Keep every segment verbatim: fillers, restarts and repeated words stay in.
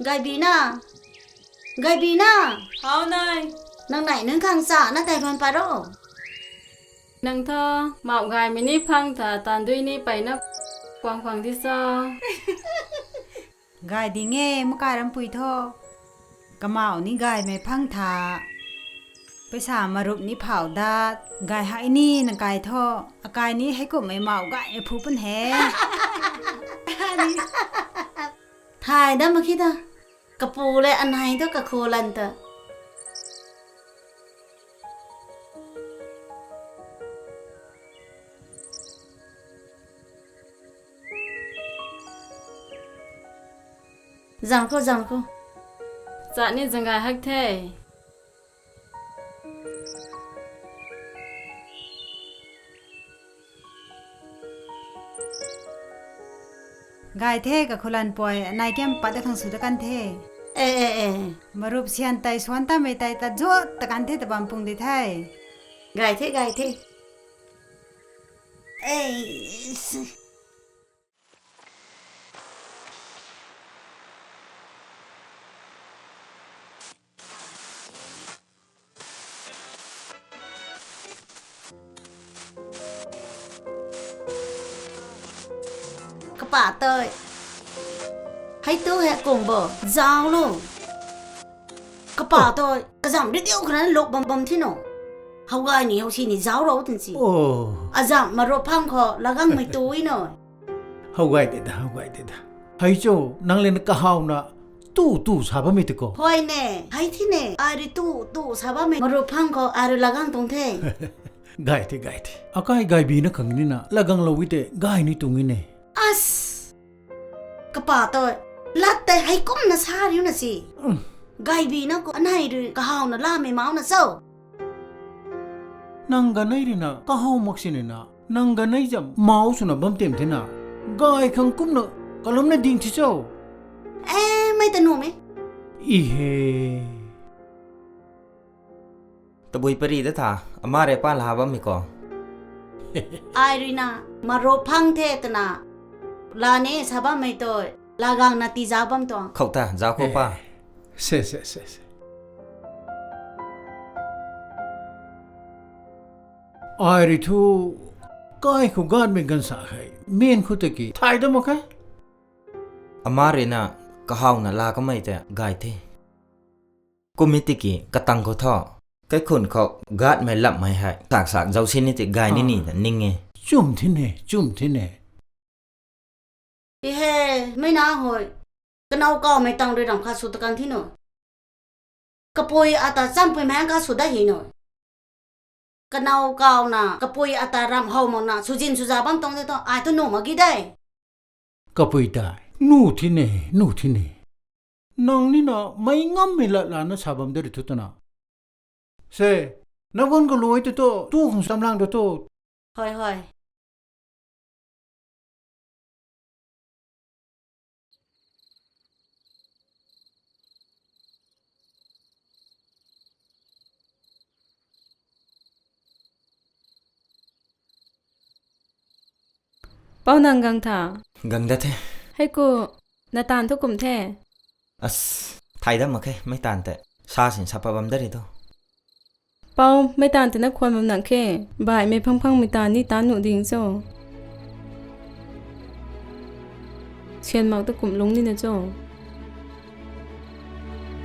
Gaibina! Gaibina! Hau nai. Nang nei nunc khang cha na tei ban pat ro. Nang tho, mau gaymei ni phang tha, taanv dui ni peyna kuang phang di cho. Gay ding e, makai rampui tho. Kamau ni gaymei phang tha. Paisa marup ni phau dat, gay hak ni nang kai tho. Akai ni heikumhmei mau gaymei phu pun he. Thay dam khi ta. Kapu le anei tu kakhu lan ta. Zang kho, zang kho. Cha ni zang gay hak the. Gay the, kakhulan pui, anei kam pat da khang sw da kan the. E, e, e. Marup syan tei swan tamei tei ta zut ta kan the, ta bam pung di the. Gay the, gay the. E, s- Kapa toi. Hei tu hei kung bo. Zauc lo. Kapa toi. Kazam ri diu khana luk bam bam thi no. How gay ni, how si ni zauc ro tin si. Azam marup phang khou lagangmei tu i no. How gay de da, how gay de da. Hei cho, nang le na kahawna tu tu sa bammei ti ko. Huay ne, hei thi ne, ai rui tu tu sa bammei marup phang khou ai rui lagang tuang the. Gay the, gay the. Akai Gaibina khang nina laganglou e te, gay ni tuang e ne. As! Kapa toi, lat tei heikumna sa riu na si. Gaibina khou anei rui kahawna lamei mau na cho. Nang ganei rui na kahaw mak sinina, nang ganei zam mau swna bam tem thena, gay khang kumna kalumna ding thi cho. E, mei ta nuh e. I he. Tabui pari da tha, ama rui pa la bammei ko. Ai rui na, marup phang the twna, la ni sa bammei tu, lagangna ti zauc bam tuang. Khou ta, zauc khou pa. Se, se, se, se. Ai rui thu, kai khou gatmei gansa hei, men khou tiki thay da mak khe. Ama rui na, kahawna la kamei tei gay the. Kum e tiki katang khou thu, kaikhun khou gatmei lammei hei tak sak zauc si ni ti gay ni ni ta ning e. Chum thi ne, chum thi ne. I he, mei na hoi. Kanow kawmei tang rui ramh khat sw ta kan thi no. Kapui ata champui mei kha sw da hi no. Kanow kawna, kapui ata ramh how makna, swzin swza bam tuang de tu, ai tu nuh mak gi de. Kapui tei, nuh thi ne, nuh thi ne. Nang nina meic ngammei lat lana sa bam de rui thu twna. Se, na gun kaluai tu tu, tu khang samlang tu tu. Huay, huay. Pou nang gang tha? Gang da the. Hei ku, na taanv thu kum the? As, thay da mak khe, mei taanv tei. Sa sin sa pat bam da ri tu. Pou, mei taanv tei na khwan bam nang khe. Baihmei phang phangmei taanv ni taanv nuh ding cho. Syan mak ta kum lungc nina cho.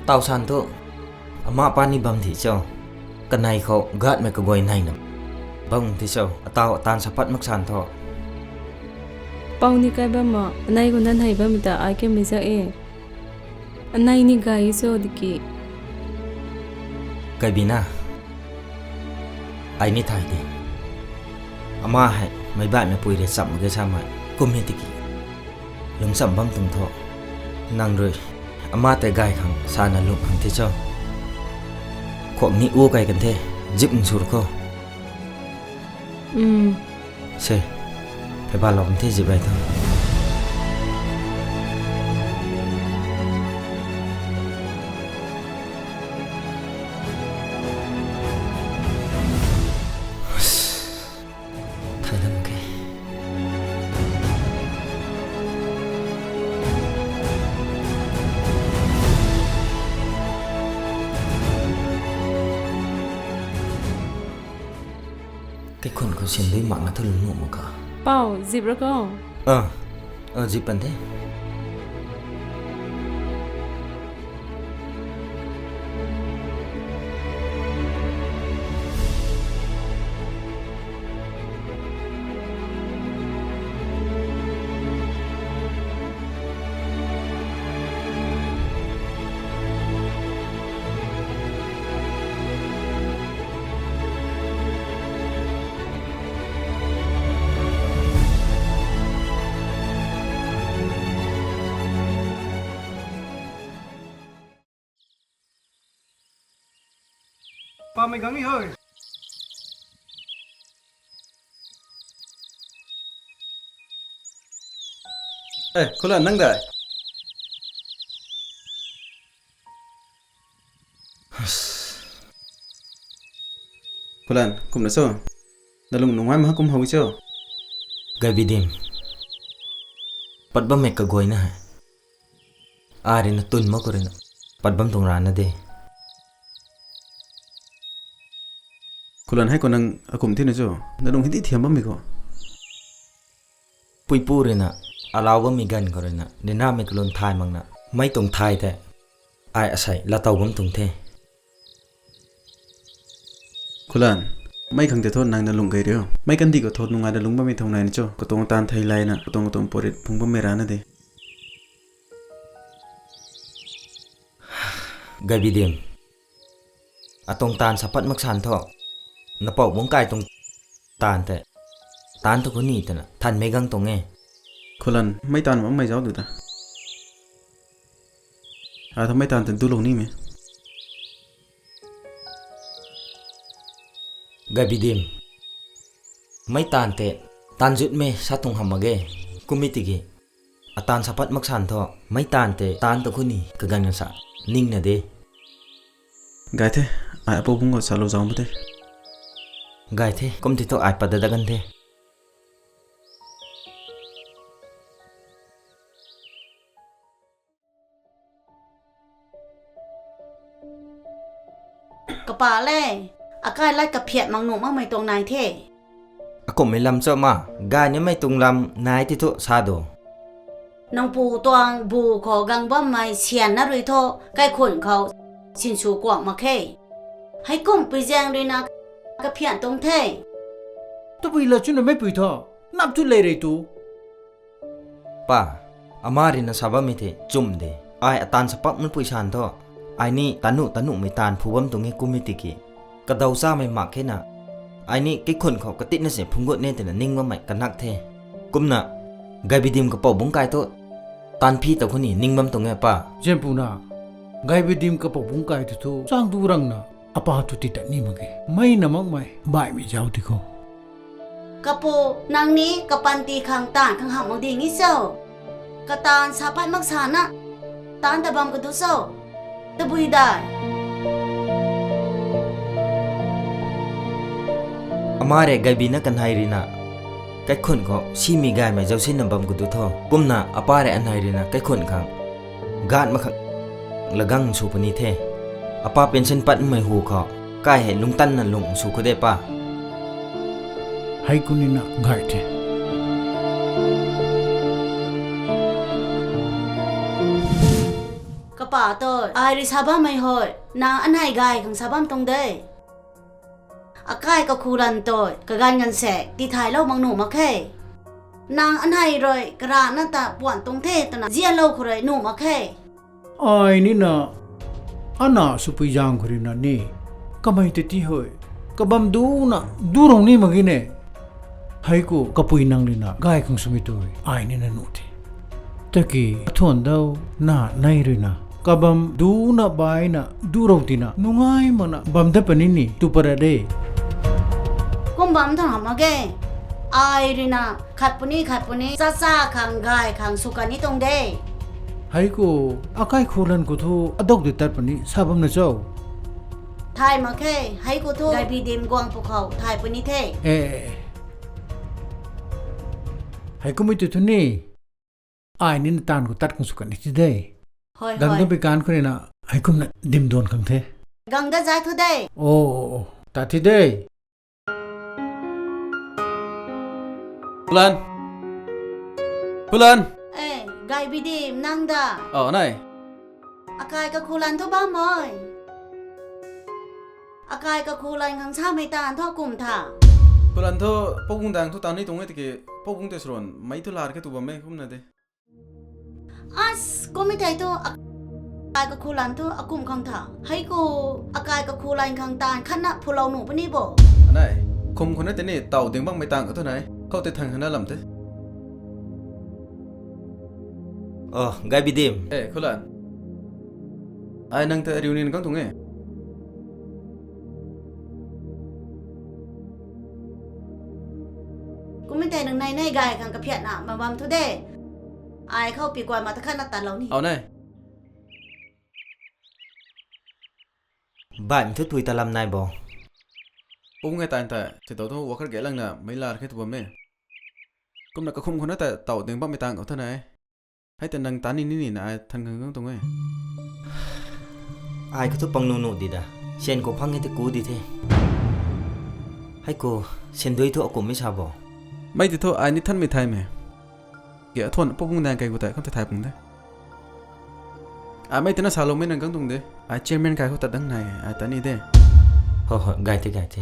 Taw san thu, ama pa ni bam thi cho. Kanei khou gatmei kaguay neina bam thi cho. Ataw ataanv sa pat mak san thu. Pou ni kai bam ma, anei khou na nei bammei ta ai kamei zak e. Anei ni gay cho diki. Kaibina. Ai ni thay de. Ama hei, meic baihmei pui rui cham mak ge samei. Kum e tiki. Lungcham bam tuang thu. Nang rui. Ama tei gay khang, sana lung khang the cho. Khuak ni u kai kan the. Zip nsur khou. Se, phey balou kan the zip rai tho. Thay dam khe. Kaikhun khou syan dui mak na thu lung nuh mak kha. Pou, zip ra ko. Ah, ah, zip pan the. Pamei gang ni hoi. Eh, Khulan, nang dai? Khulan, kumna cho? Nalung nungai ma kum how cho? Gaibidim. Pat bammei kaguayna hei. Ai rui na twn mak khou rui na pat bam tuang rana de. Khulan, hei khou nang akum thina cho? Nalung hei di thiam bammei khou. Puipu rui na alau bammei ganv khou rui na, ninamei kalun thay mak na, mei tuang thay the. Ai asei latow bam tuang the. Khulan, mei khang tei thu nang nalung kei riu. Mei kandih khou thu nungai nalung bammei thau nai na cho? Katuang taanv thei lay na, katuang katuang purit phung bammei rana de. Gaibidim. Atuang taanv sa pat mak san thu. Napou bungc kai tuang taanv tei. Taanv tu khou ni twna thanmei gang tuang e. Khulan, mei taanv bammei zauc du ta. Atha mei taanv tei dulou nimei. Gaibidim. Mei taanv tei taanv zutmei sa tuang hamh mak ge. Kum e tiki. Ataanv sa pat mak san thu, mei taanv tei taanv tu khou ni kaganv ganv sa ningna de. Gay the, ai apou bungc khou salou zauc mak the. Gay the, kum ti thu ai pat dat dat kan the. Kapa le, akai lat kaphiat mak nuh makmei tuang nai the. Akumhmei lam cho ma, gay nimei tuang lam nai ti thu sa do. Nang pu tuang bu khou gang bammei syan na rui thu, kaikhun khou sinsw kuak mak khe. Heikumhpui zaeng rui na kaphian tuang the. Tabui la chuna meipui thu, nap thu lei rei tu. Pa, ama rui na sa bammei the chum de. Ai ataanv sa pat makpui san thu, ai ni tanuh tanuhmei taanv phu bam tuang e kum e tiki. Kadaw chamei mak khe na, ai ni kaikhun khou katitna se phungc gut ne twna ning bammei kanak the. Kumna, Gaibidim kapou bungc kai thu, taanv phi ta khou ni ning bam tuang e pa. Zianpuna, Gaibidim kapou bungc kai tu thu, chang du rang na, apa thu ti tat ni mak ge. Mei na makmei, baihmei zauc ti khou. Kapu, nang ni kapanty khang taanv khang hamh mak ding e cho? Kataanv sa pat mak sa na, taanv ta bam kadu cho? Tabui dai. Ama rui Gaibi na kanhei rui na, kaikhun khou simei gaymei zauc sinna bam kadu tho. Kumna apa rui anhei rui na kaikhun khang gat mak khang lagang sw puni the. Apa pension patmei hu khou, kai hei lungctanna lung sw khou de pa. Hei khou ni na gay the. Kapa tei, ai rui sa bammei hei, nang anhei gay khang sa bam tuang de. Akai kakhu lan tei, kaganv ganv se, tithaylou mak nuh mak khe. Nang anhei rui, karana ta puan tuang the twna, zianlou khou rui nuh mak khe. Ai ni na, ana swpui zaeng khou rui na ni, kamei tei ti hei, kabam duna, du rou ni mak ge ne. Hei khou kapui nang rui na, gay khang swmei tei, ai ni na nuh the. Tiki, athuan dau, na nei rui na, kabam duna baina, du rou tina, nungai makna, bam dat puni ni, tu para de. Kum bam thang hamh mak ge, ai rui na, khat puni, khat puni, chacha khang, gay khang, sw kan ni tuang de. Hei khou, akai khou lan khou thu, adok di tat puni, sa bam na cho? Thay mak khe, hei khou thu, Gaibi dim guang pwkhou, thay puni the. Eh, hei kummei tei thu ni, ai ni na taanv khou tat khang sw kan ni ti de. Gang dat pui kan khou rui na, hei kumna dim duan khang the. Gang dat zay thu de. O, o, o, tat ti de. Khulan. Khulan. Eh, Gaibidim, nang da? Oh, nai. Akai kakhulan thu bam moi. Akai kakhulan khang samei taanv thu kum tha. Khulan thu, Poubung dang thu taanv ni tuang e tiki, Poubung te sron, mei thu lar ke tu bam e, kumna de. As, kum e thei thu, akai kakhulan thu akum khang tha. Hei ku, akai kakhulan khang taanv khatna phulou nuh puni bo. Anai, kum khou na tei ni, tau ding bangmei taanv kha thu nai. Khou tei thang hana lam the. Oh, Gaibidim. Eh, Khulan. Ai nang ta riu nin kang tuang e. Kum e thei nang nai nai gay khang kaphiatna, ma bam thu de. Ai khou pi kuan ma ta khatna tanlou ni. Au nai. Baihmei thu tui ta lam nai bo. Pu ngai tan ta, si tau thu wakhat ge langna mei lar khe tu bam e. Kumna kakhum khou na ta tau ding bammei tang khou tha nai. Hei ta nang tan ni ni ni na ai than khang kang tuang e. Ai khou thu pang nu nu di da. Syan khou phang e te ku di the. Hei khou, syan dui thu akum mei sa bo. Mei ti thu ai ni thanmei thaymei. Ki a thuan Poubung dang kai khou tei kham tei thay pung de. Ai mei tina saloumei nang kang tuang de. Ai chairman kai khou tat dang nai, ai tan ni de. Ho ho, gay the, gay the.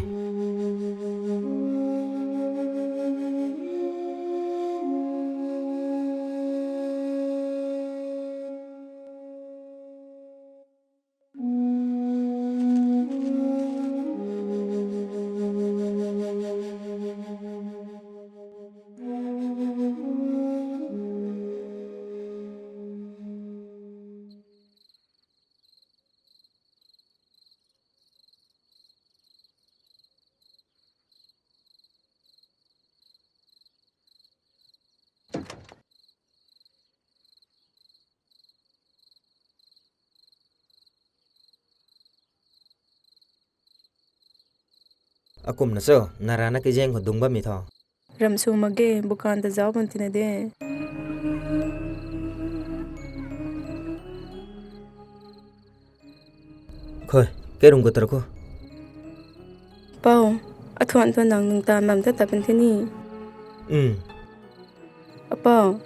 Akumna cho, narana kei zeng khou dung bammei tho. Ram sw mak ge, bukan ta zauc bam tina de. Khoi, kei rung khou tar khou. Pau, a thuan thuan nang nung ta mam ta ta pan the ni. Um. Apau,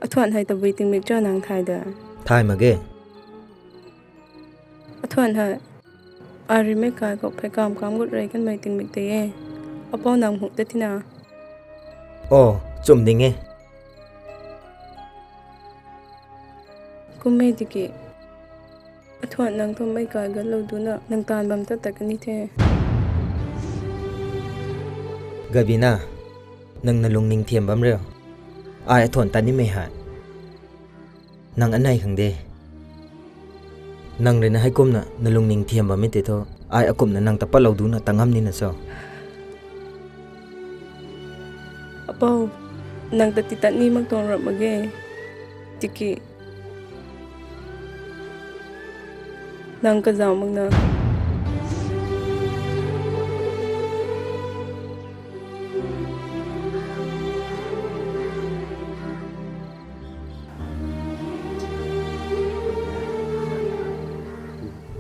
a thuan hei tabui tingmik cho nang thay da. Thay mak ge. A thuan hei, a ri mei kai khou phey kam kam gut rei kanmei tingmik tei e. Apau nang hmuh ta tina. Oh, chum ding e. Kum e tiki. A thuan nang thu mei kai gatlou duna, nang taanv bam ta ta kan ni the. Gabina, nang na lungning thiam bam riu. Ai a thuan tan nimei hei. Nang anei khang de. Nang rui na hei kumna na lungning thiam bammei tei thu, ai akumna nang ta patlou duna ta ngam nina cho. Apau, nang ta titat ni mak tuang ram mak ge. Tiki, nang kazauh makna.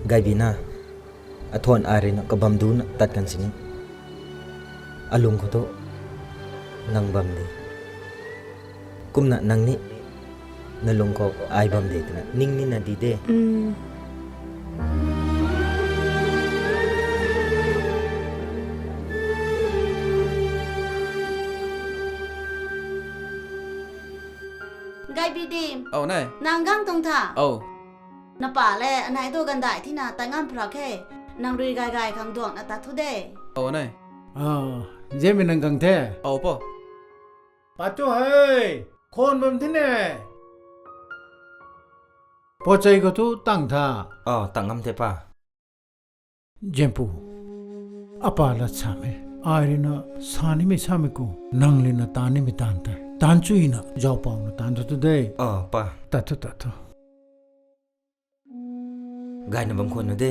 Gaibina, a thuan ai rui na kabam duna tat kan sini. A lung khou thu nang bam de. Kumna nang ni na lung khou ai bam de twna ning nina di de. Mm. Gaibidim. Au, nai. Nang gang tuang tha? Au. Na pa le, anei tu gandai thina tai ngam phra khe. Nang rui gay gay khang duang na ta thu de. Au, nai. Ah, Jemei nang gang the? Au, pa. Pa tu hei, khon bam thine. Pochei khou thu tang tha? Au, tang ngam the, pa. Jempu, apa lat samei, ai rui na sa nimei samei ku, nang rui na taan nimei taan tei. Taan chuina, zau pau na taan thu tu de. Ah, pa. Tat thu, tat thu. Gayna bam khwan na de.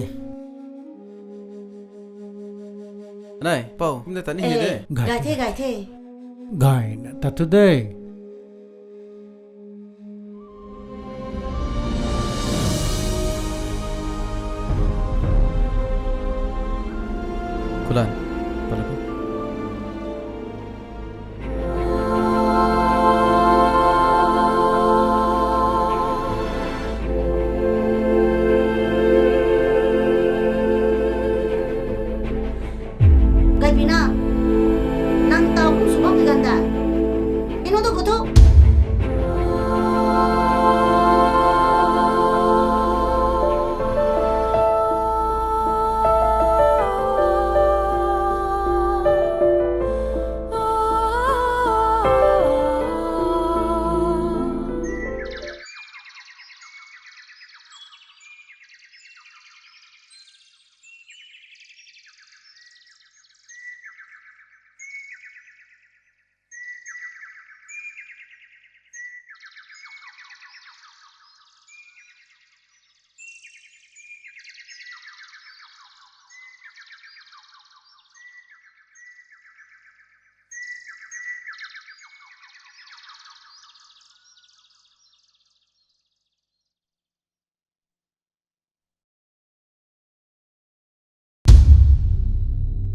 Anei, pau, kum de tat ni he de. Eh, gay the, gay the. Gayna tat thu de. Kulan, pala ko.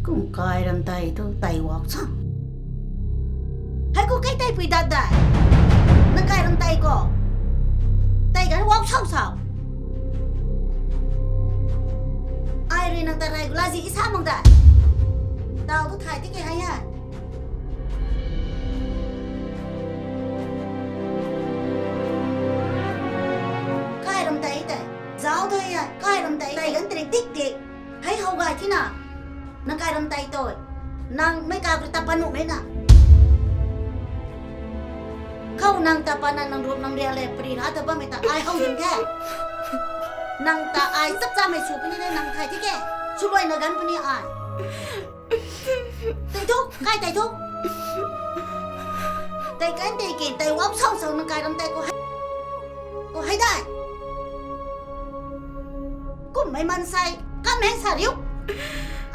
Kum kai ram tei thu tei wak sa. Hei khou kei tei pui dat dai. Nang kai ram tei khou. Tei kan wak sau sau. Ai rui nang ta rai gula zi isa mang dai. Dau tu thai ti ke hai ha. Kai ram tei tei. Zau tu ya, kai ram tei. Tei kan trik tik tik. Hei hou gay thina. Nang kai ram tei toi. Nang mei ka kri ta panu mei na. Khou nang ta pana nang rup nang ria le pri ra ta bammei ta ai hou ding the. Nang ta ai chap cha mei su puni le nang thai thi ke. Su luai na gan puni ai. Tei thu, kai tei thu. Tei kan tei kin, tei wau sau sau nang kai ram tei khou hei. Khou hei dai. Kum mei man sai, kam hei sa riu.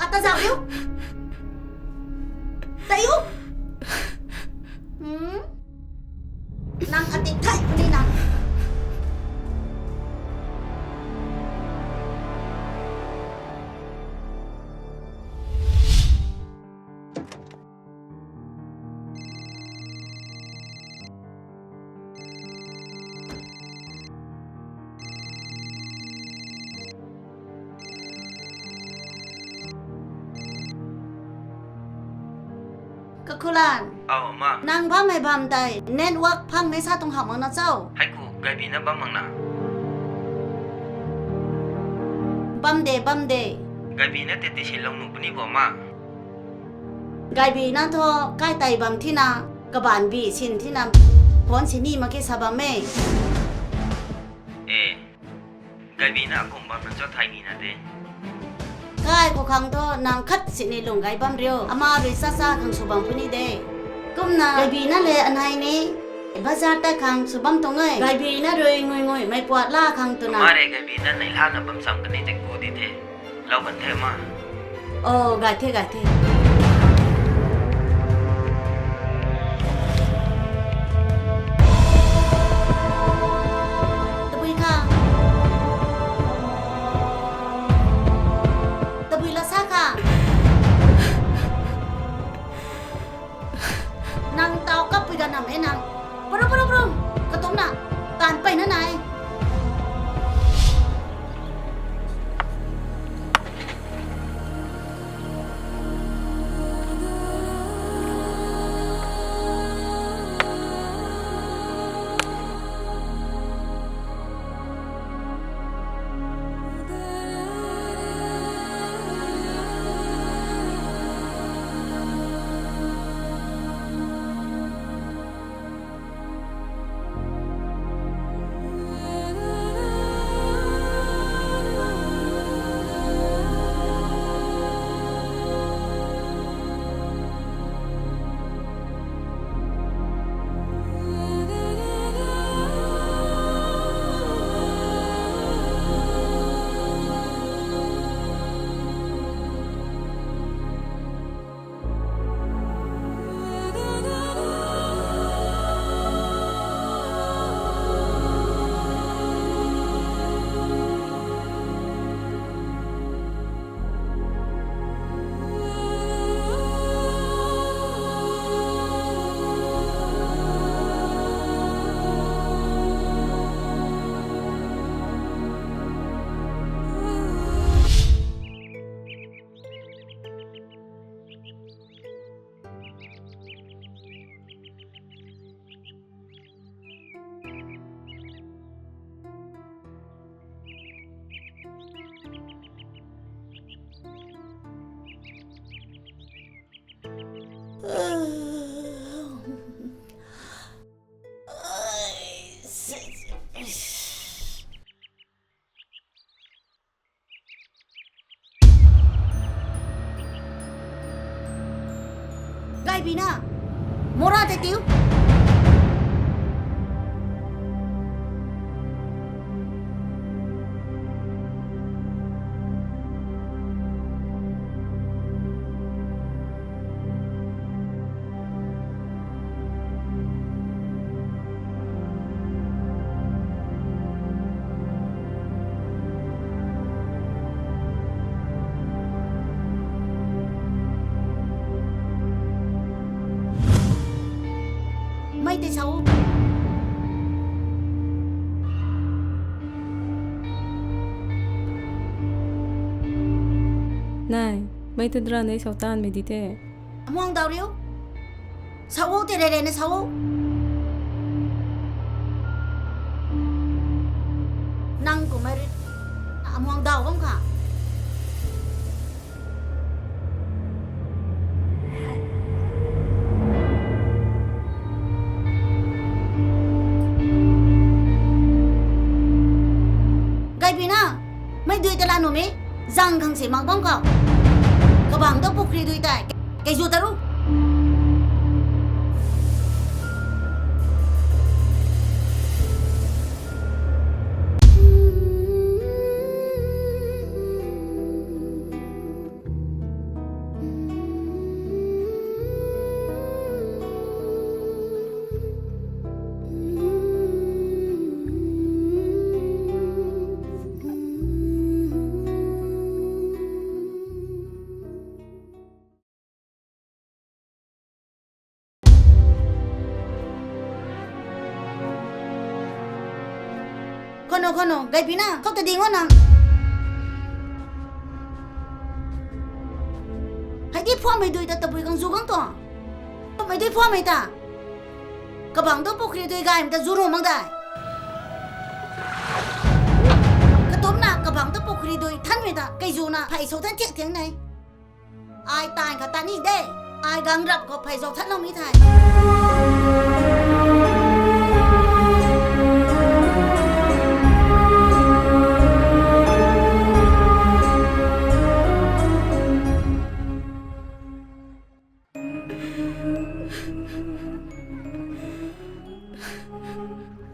Ata zau riu. Tei u. Hmm? Nang atik thai puni nang. Kakhulan. Au, ma. Nang bammei bam tei network phang mei sa tuang hak mak na cho? Hei khou Gaibina bam mak na. Bam de, bam de. Gaibina tei tei silou nuh puni bo ma. Gaibina thu kai tei bam thina, kabaanv bi sin thina, phone si ni mak ke sa bam e. E, Gaibina akum bam na cho thai ni na de. Kai khou khang thu nang khat sini lung gai bam riu. Ama rui sa sa khang sw bam puni de. Kumna Gaibina le anhei ni bazar ta khang sw bam tuang e. Gaibina rui ngui ngui mei puat la khang twna. Ama rui Gaibina nei la na bam cham kani tei ku di the. Lou kan the ma. O, gay the, gay the. Tabui kha. Tabui la sa kha. Nang tau kap pui ganv nam e nang. Paro, paro, paro. Katumna. Taan peyna nai. Gaibina, mora tei tiu. Sa o. Nai, mei tu dra nei sau tan mei di the. Amuang daw riu. Sa o, te rere na sa o. Nang kum mei ri. Amuang daw bam kha. Gaibina, mei dui ta la nuh me, zang khang se mak bam khou. Kabang ta pukhri dui tei, kei zu ta ru. Khono, khono, Gaibina, khou ta ding o nang. Hei di phuammei dui ta tabui khang zu khang tuang. Phuammei dui phuammei ta. Kabang tu pukhri dui gaymei ta zu ru mak dai. Katumna kabang tu pukhri dui thanmei ta kei zuna phey sou than thiak thiang nei. Ai tan kha ta ni de. Ai gang rap khou phey zau thatlou mi thei.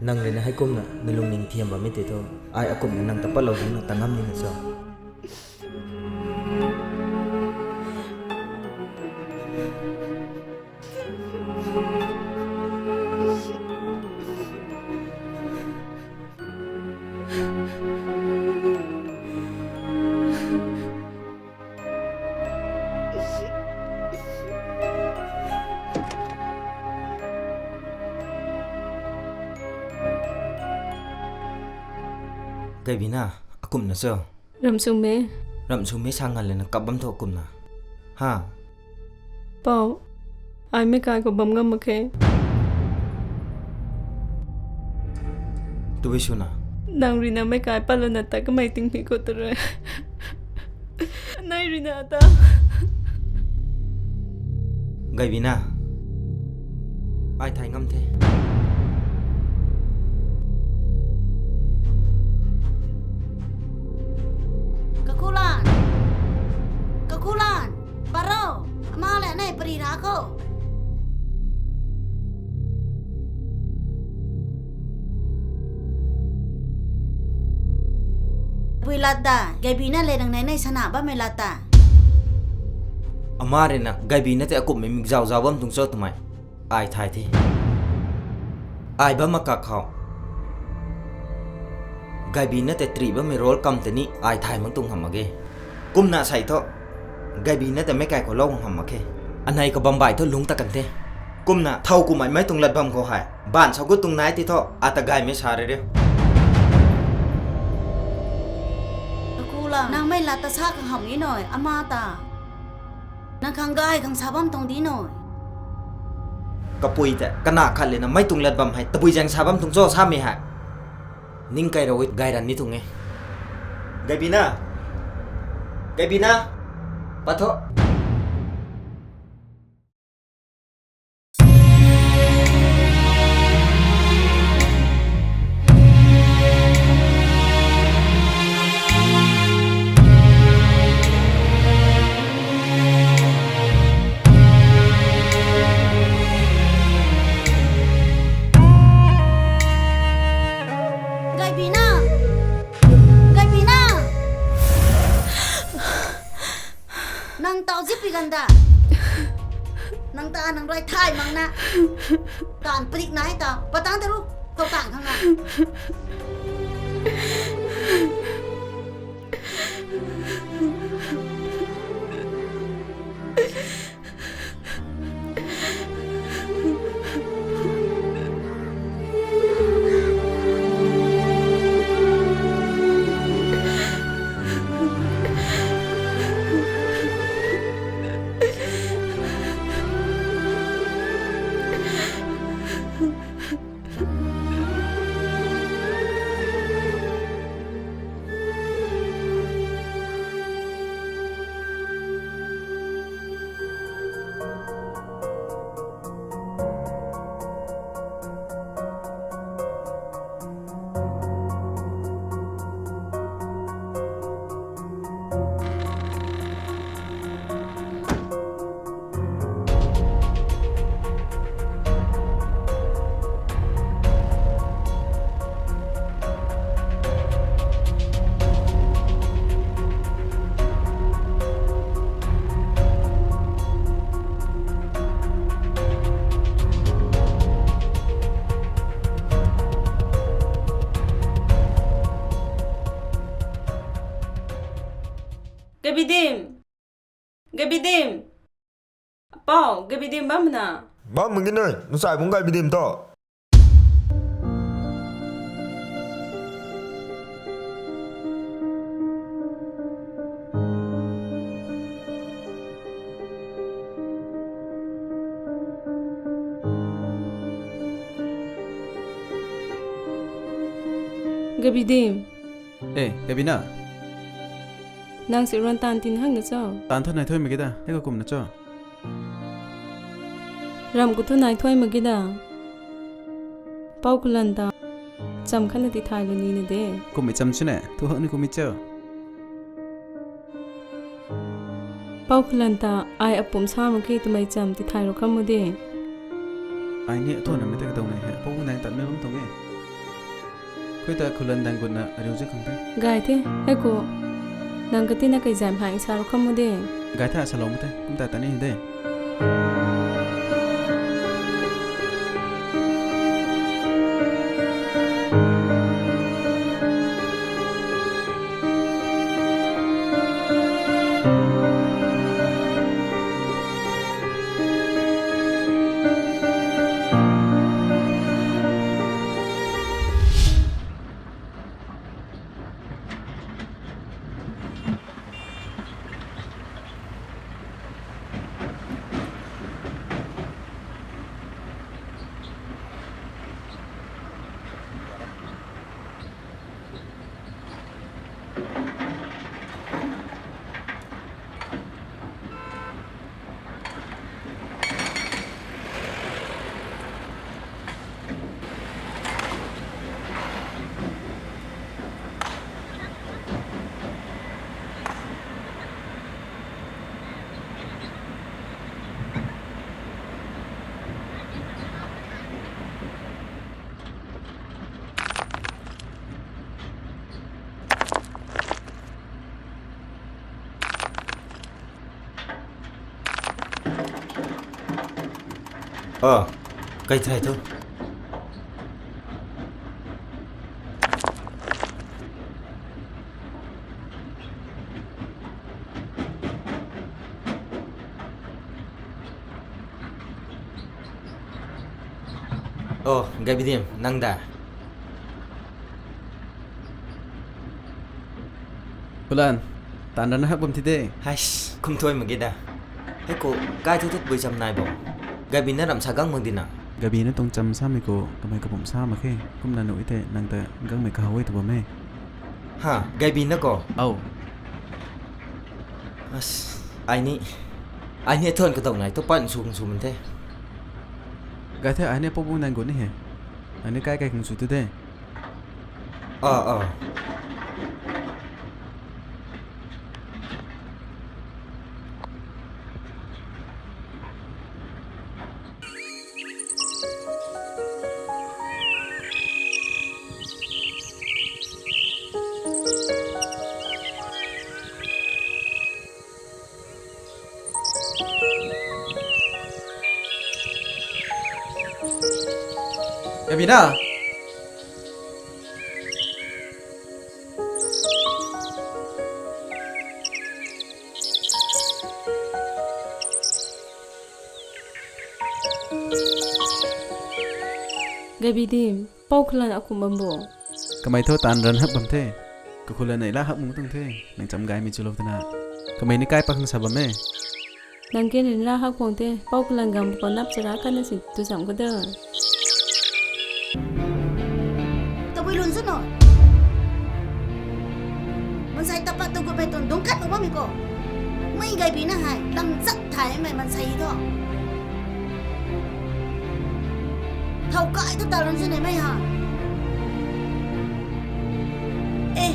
Nang rui na heikumna na lungning thiam bammei tei thu, ai akumna nang ta patlou dungcna ta ngam nina cho? Gaibina, akumna cho? Ramsume. Ramsume sa ngan lana kap bam tho akumna. Ha? Pou, ai meic kai khou bam ngam mak khe. Tabui swna? Nang rui na meic kai patlouna ta kamei tingmik khou ta rui. Nai rui na ta. Gaibina. Ai thay ngam the. Kakulan! Kakulan! Paro! Ama le nei pari ra khou. Pui lat ta, Gaibina le nang nei nei sana bammei lat ta. Ama rui na, Gaibina tei akumhmei mik zau zau bam tuang cho twmei. Ai thay the. Ai bam makak khou. Gaibina tei trih bammei role kam tei ni ai thay mak tuang hamh mak ge. Kumna sei thu, Gaibina tei meic kai khou lou hamh mak khe. Anei kabam bai thu lungc ta kan the. Kumna thow kumhmei meic tuang lat bam khou hei. Baanv sa gut tuang nai ti thu, ata gaymei sa rui riu. Kakula, nang mei lat ta sa khang hamh e nui, ama ta. Nang khang gay khang sa bam tuang di nui. Kapui tei, kana khat le na meic tuang lat bam hei, tabui zaeng sa bam tuang cho samei hei. Ning kai rui gay ran ni tuang e. Gaibina! Gaibina! Pat tho! Gaibina! Gaibina! Nang tau zip pi ganda. Nang ta nang rui thay makna. Taanv padik nai tau. Patang ta ru. Khou taanv khang na. Gabidim! Gabidim! Apou, Gabidim bam na? Bam magi nai, nasai bung Gabidim to. Gabidim. E, Gabina. Nang si ruan tan tin hang na cho? Tan thu nai thuai magi da, hei ko kum na cho? Ram ko thu nai thuai magi da. Pou Khulan ta cham khat na tithay lou ni na de. Kum i cham chu ne, thu hak ni kum i cho? Pou Khulan ta ai apum sa mak khe twmei cham tithay lou kham mo de. Ai ni athuan na mei ta kadau nei he, pou nang tat mei bam tuang e. Khui ta Khulan dang gutna ariu zek khang the. Gay the, hei ko. Nang kati na kai zam hang sa lou kham mo de. Gay the, sa lou mo the, kum ta ta ni de. Oh, kai thai thu. Oh, Gaibidim, nang da? Pulan, tan rana hak bam thi de. Hais, kum thuai mak ge da. Hei ko, kai thu thut bui cham nai bo. Gaibi na ram sa gang mak di na. Gaibi na tuang cham samei ko, kamei kapum sa mak khe. Kumna nu ite, nang ta gangmei kahaw e tu bam e. Ha, Gaibi na ko? Au. As, ai ni, ai ni thuan kadau nai, tu pan su kung su man the. Gai the, ai ni pou bu nang gu ni he. Ai ni kai kai kung su tu de. Ah, ah. Gabina. Gaibidim, pou khulan akum bam bo. Kamei thu tan ran hak bam the. Kakhulan nei la hak mung tuang the. Nang cham gaymei chulou tana. Kamei ni kai pakhang sa bam e. Nang ken rin ra hak pang the, pou khulan gam pang nap chara khat na si tu cham kha da. Tabui lun sw no. Mansei tapat tu gu pei tun dungc khat tu bammei ko. Mei Gaibi na hei, lam chak thay mei mansei tho. Thau kai tu ta lun sw ne mei ha. Eh.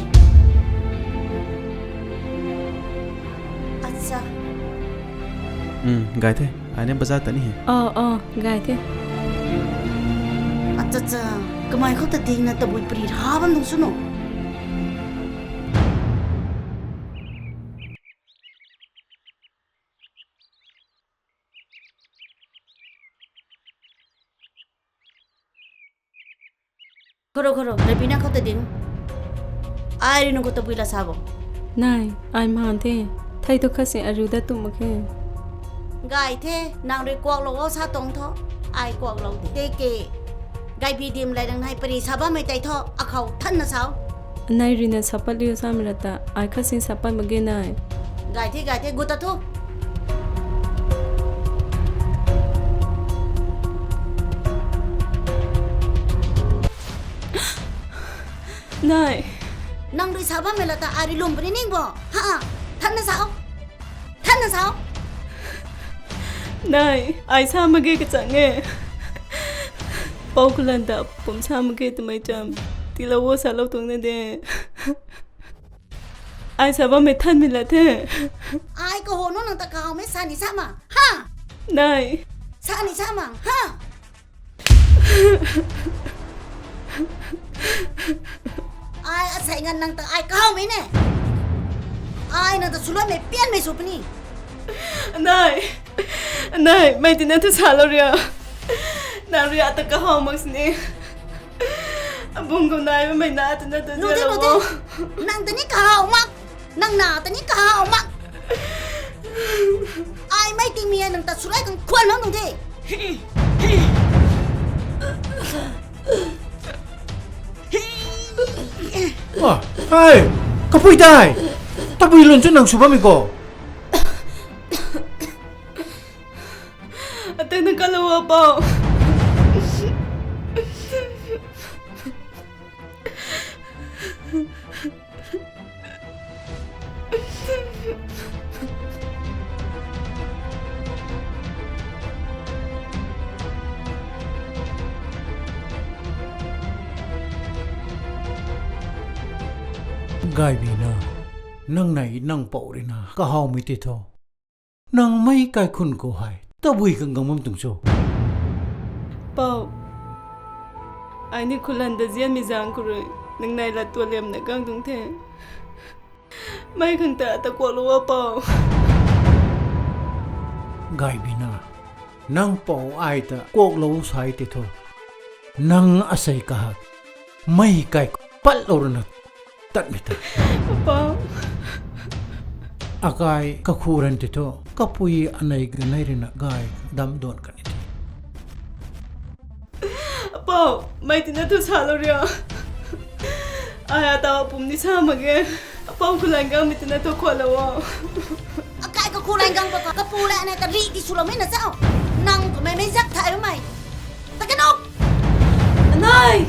Acha. Hmm, gay the. Ai ni bazaar ta ni he. Oh, oh, gay the. Acha, acha. Kamei khou ta ding na tabui pri ra bam dungc sw no. Khoro, khoro, Rebina khou ta ding. Ai rui nang khou tabui la sa bo. Nai, ai man the. Thei tu khat si ariu dat tu mak khe. Gay the, nang rui kuaklou o sa tuang thu, ai kuaklou di. Tiki, Gaibi dim lei nang hei pari sa bammei tei thu, akhou thanna sa o. Anei rui na sa pat liu samei ra ta, ai khat si sa pat mak ge nai. Gay the, gay the, gut ta thu. Nai. Nang rui sa bammei la ta, ai rui lwm puni ning bo. Ha, thanna sa o. Thanna sa o. Nai, ai sa mak ge kachang e. Pou Khulan ta pum sa mak ge twmei cham. Tiilou o salou tuang na de. Ai sa bammei thanmei la the. Ai kahaw nu nang ta kahawmei sa ni sa ma. Ha? Nai. Sa ni sa ma. Ha? Ai asei ngan nang ta ai kahawmei ne. Ai nang ta swluaimei pianmei sw puni. Nai. Nai, mei tina thu salou ria. Nang ria ta kahaw mak sini. Abung kum nai mei na tina thu Nu de, nu de. Nang ta ni kahaw mak. Nang na ta ni kahaw mak. Ai mei tingmei nang ta swluai kang khwan mak nung de. Ah, hei, kapui tei. Tabui lun chu nang sw bammei ko. Ateng na kalou a pou. Gaibina, nang nei nang pou rui na kahawmei tei thu. Nang mei kaikhun khou hei tabui kang gang bam tuang cho? Pou, ai ni Khulan ta zianmei zaeng khou rui nang nei lat tualiamna gang tuang the. Mei khang ta ta kuaklou a pou. Gaibina, nang pou ai ta kuaklou sai tei thu. Nang asei kahak mei kai patlou rui na tatmei ta. Pou. Akai kakhu ran tei thu, kapui anei ganei rui na gay dam duan kan e the. Pou, mei tina thu salou ria. Ai ataw pum ni sa mak ge. Pou Khulan gangmei tina thu kuaklou o. Akai kakhu ran gang pa kapu le anei ta ri ti swloumei na cha. Nang kamei mei zak thay mei. Ta kano. Anei.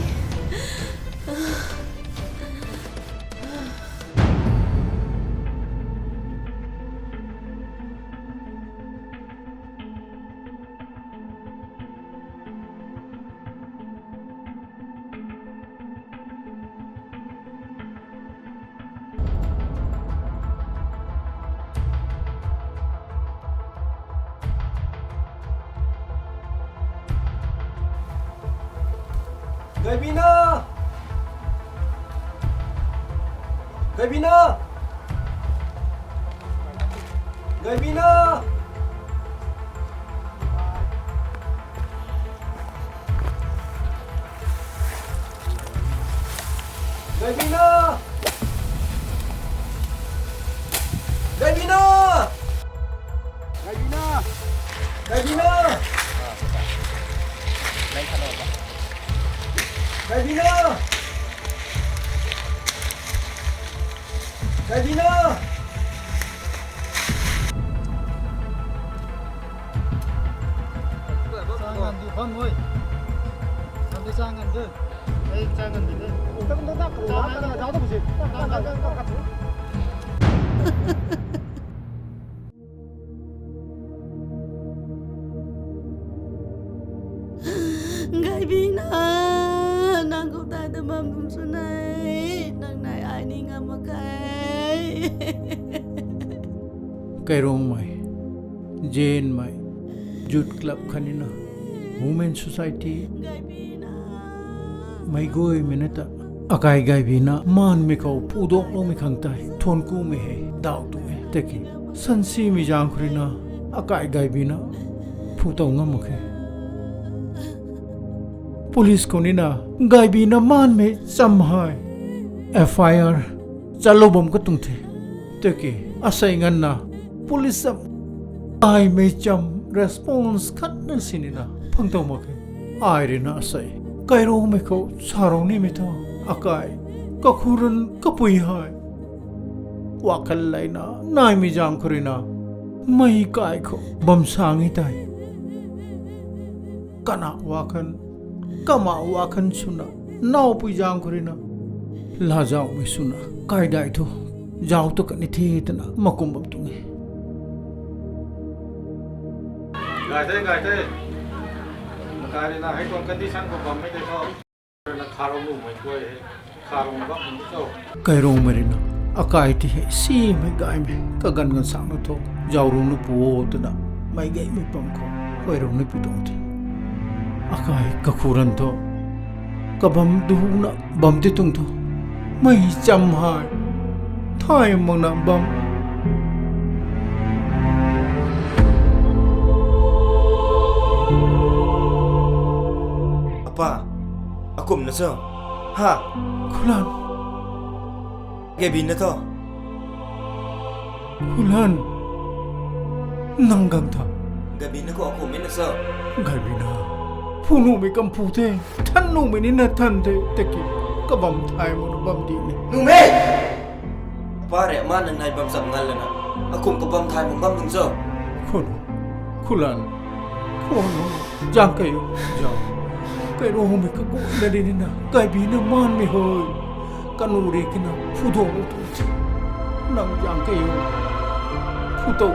Gaibina! Gaibina! Gaibina! Gaibina! Gaibina! Gaibina! Gaibina! Gaibina! Gaibina! Changan di bam oi. Bam di changan di. Ei, changan di de. Changan di. Gaibina, nang khou tai ta bam kum sw nai, nang nai ai ni ngam mak khe. Kairongmei, Jainmei, Youth Club khatni na, Women Society, mei guaymei na ta, akai Gaibina, maanmei khou pudokloumei khang tei, thuankumei hei, daw tu e, tiki. Sansimei zaeng khou rui na, akai Gaibina, phu tow ngam mak khe. Police khou ni na, Gaibina maanmei cham hei, F I R, chalou bam katuang the. Tiki, asei nganvna, police am, aimei cham response khatna sinina phang tow mak khe. Ai ruina asei, kairumei khou sarou nimei thu, akai, kakhuran kapui hei. Wakhan leina, naimei zaeng khou ruina, mei kai khou bam sang e tei. Kana wakhan, kama wakhan swna, naupui zaeng khou ruina, lazaumei swna, kaidai thu, zauc tu kani the twna, makum bam tuang e. Gay the, gay the. Makai ruina, hei tuang condition khou bammei tei tho. Ruina kharou numei kuay hei, kharou bam hei cho. Kairumei ruina, akai ti hei simei gaymei, kaganv ganv sangna tho, zauc runa pu o twna, mei gaymei pang khou, kairumei pi tuang the. Akai kakhuran tho, kabam duna, bam ti tuang tho, mei cham hei, thay makna bam. Apa, akumna cho? Ha? Khulan. Gaybina tho. Khulan. Nang gang tha. Gaybina khou akumna cho? Gaybina. Phu numei kam phu the. Than numei nina than the. Tiki. Kabam thay makna bam di ni. Numei! Apa rui ama nang nai bam cham ngan lana, akum kabam thay mak bam nung cho? Khuno, Khulan, Khuno, zaeng kai o, zauc. Kairumei kakumna di nina, Gaybina manmei hei, kanu rui kina phu duang o tu. Nang zaeng kai o, phu tow.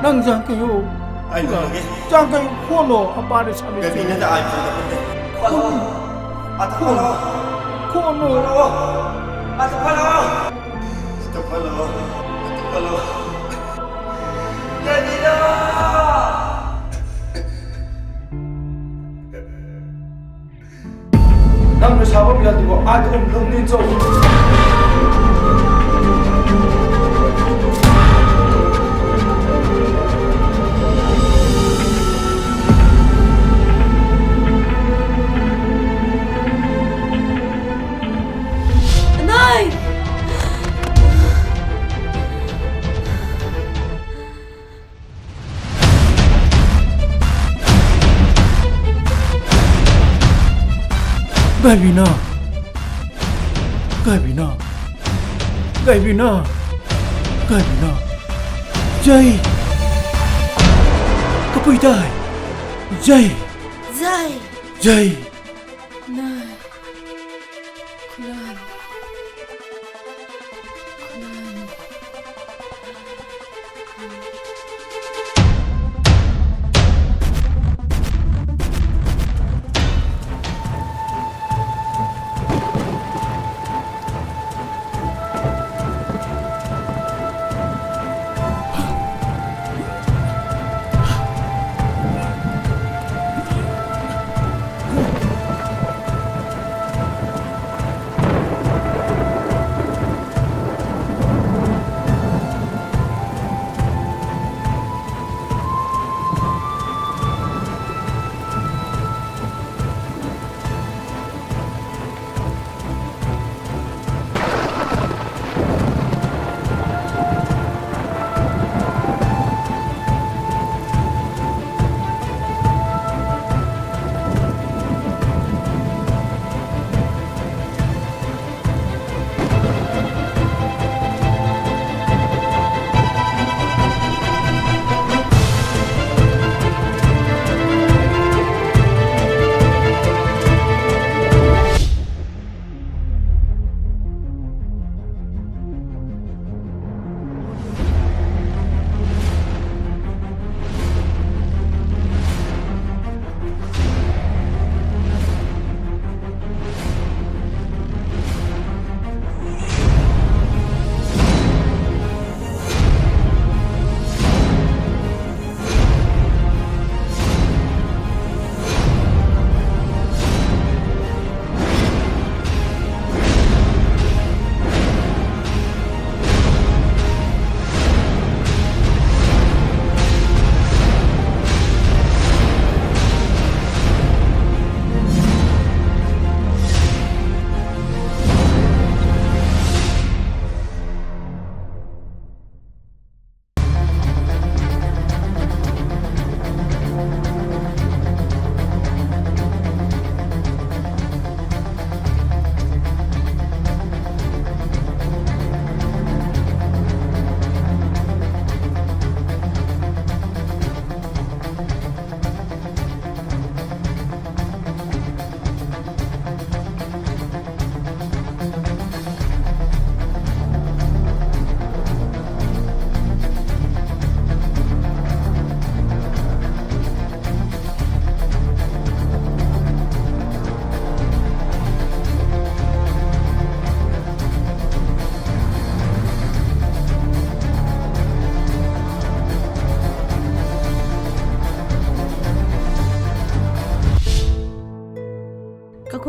Nang zaeng kai o. Ai Khulan, zaeng kai o, Khuno, apa rui samei. Gaybina ta ai phu ta pun de. Khuno. Ata pha lo. Khuno. Ata pha lo. Ata pha lo. Ata pha lo. Gaybina! Nang rui sa bam ya tu bo, ai tu lung ni cho. Anai! Gaybina! Gaybina! Gaybina! Gaybina! Jay! Kapui tei! Jay! Jay! Jay! Nai. Khulan. Khulan.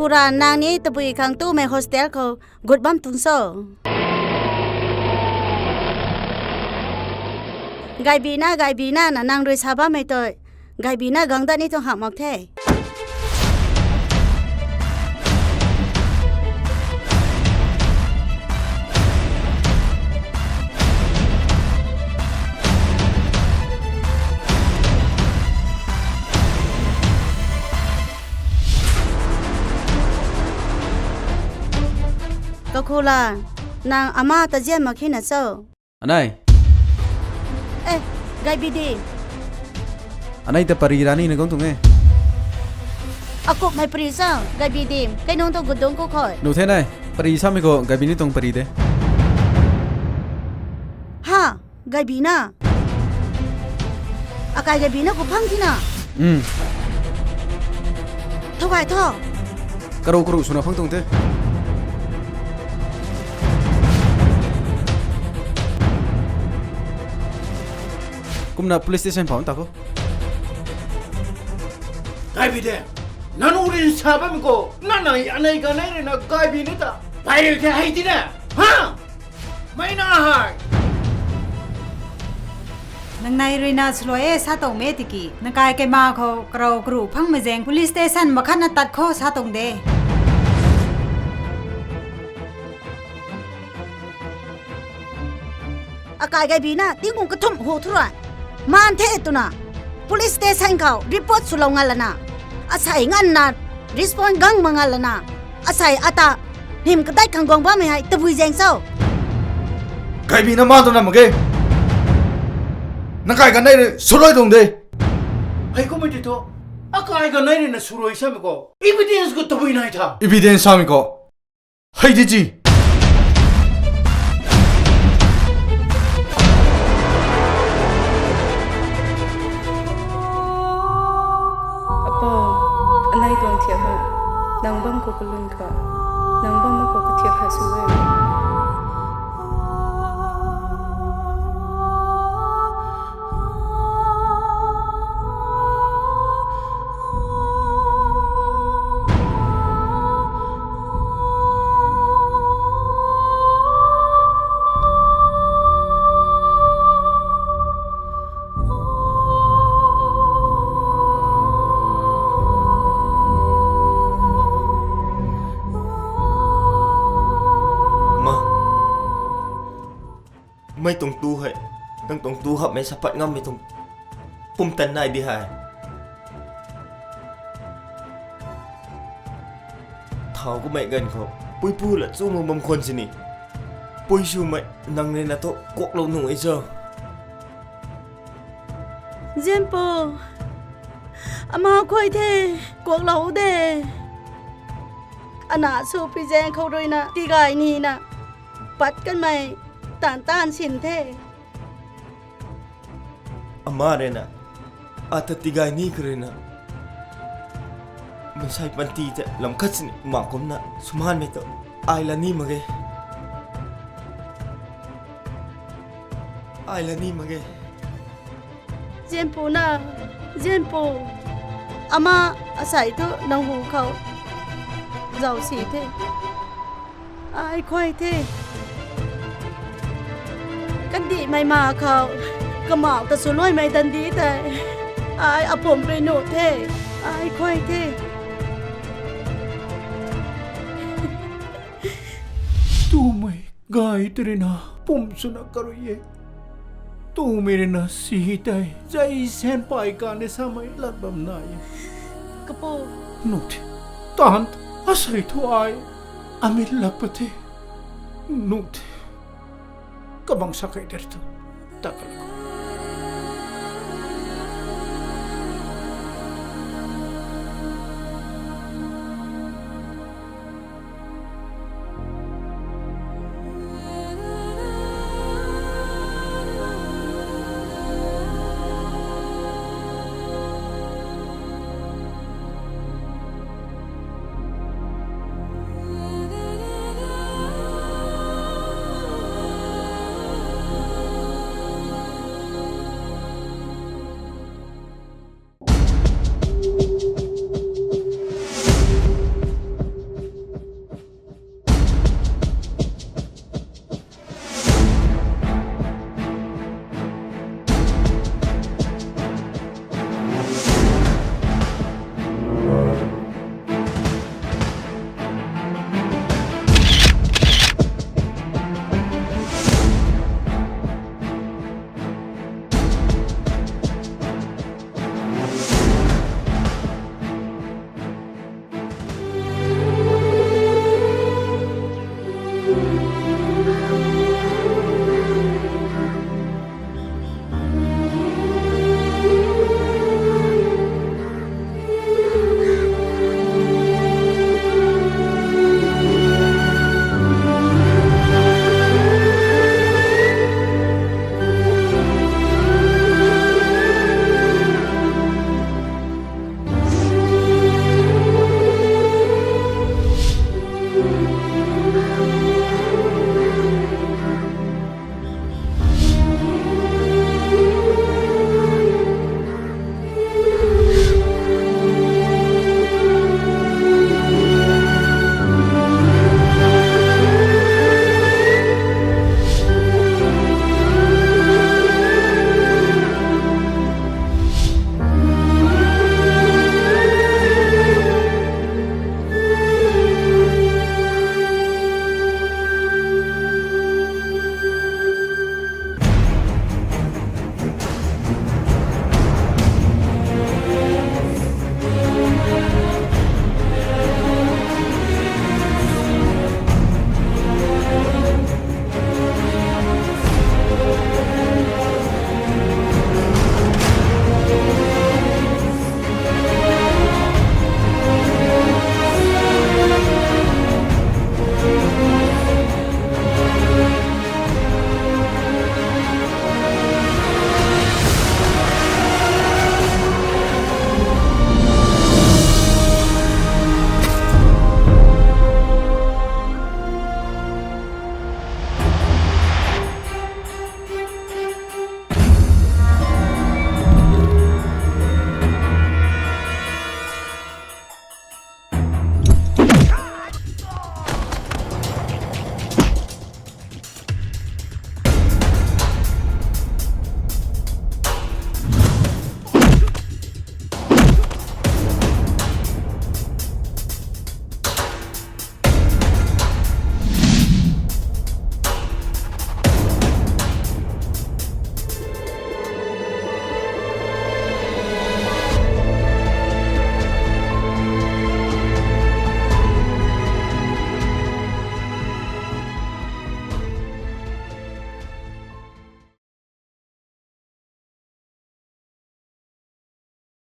Pura nang ni tabui khang tumei hostel khou gut bam tuang cho. Gaibina, gaibina na nang rui sa bammei tu. Gaibina gang dat ni tuang hamh mak the. Kakhula, nang ama ta zian mak khe na cho? Anei. Eh, Gaibi di. Anei ta pari rani na gong tuang e. Akup mai pari sa, Gaibi di. Kei nung tu gudung ku khoi. Nu the nai, pari samei khou Gaibi ni tuang pari de. Ha, Gaibi na. Akai Gaibi na ku phang thi na. Hmm. Tho gai tho. Karou karou swna phang tuang the. Kumna police station phau ta khou. Gaibi de. Nanu rin sa bam khou. Nana anei kanei rui na Gaibi ni ta. Pai rui the hei ti na. Ha? Mei na hai. Nang nei rui na swluai e sa tuang me tiki. Nang kai kaima khou karou karou phang mei zaeng police station makhat na tat khou sa tuang de. Akai Gaibi na, tingkung kathumh hu thu rui. Man the twna. Police station khou report swlou nga lana. Asei nganvna, respond gang ma nga lana. Asei ata, hym kadai khang guang bammei hei, tabui zaeng cho. Gaibi na man twna mak ge. Nang kai kanei rui swluai tuang de. Hei kummei ti thu, akai kanei rui na swluai samei khou. Evidence khou tabui nai tha. Evidence samei khou. Hei di ji. Apo, anei tuang thiak ha. Nang bam khou kalun kha. Nang bam khou kathiak kha sw e. Ma. Mei tuang tu hei, nang tuang tu hapmei sa pat ngammei tuang pumtan nai di hei. Thau kumei ganv khou, puipu la chu mak bam khwan sini. Pui swmei nang rui na thu kuaklou nuh e cho. Zianpu, ama khuay the, kuaklou de. Ana sw pi zaeng khou rui na, tigay ni na. Pat kanmei tan tan sin the. Ama rui na, ata tigay ni kha rui na. Mansei panty te lam khat sini ma kumna, sumhanmei tu. Ai la ni mak ge. Ai la ni mak ge. Zianpu na, Zianpu. Ama asei thu nang hu khou zau si the. Ai khuay the. Kandihmei ma khou kamau ta swluaimei dandi tei. Ai apum rui nuh the. Ai khuay the. Tumei gay tei rui na pum swna karui e. Tumei rui na si tei zai sen pai kan ni samei lat bam nai e. Kapu. Nuh the. Tan asei thu ai. Amit lak pa the. Nuh the. Kabang sa kai der tu. Ta kalak.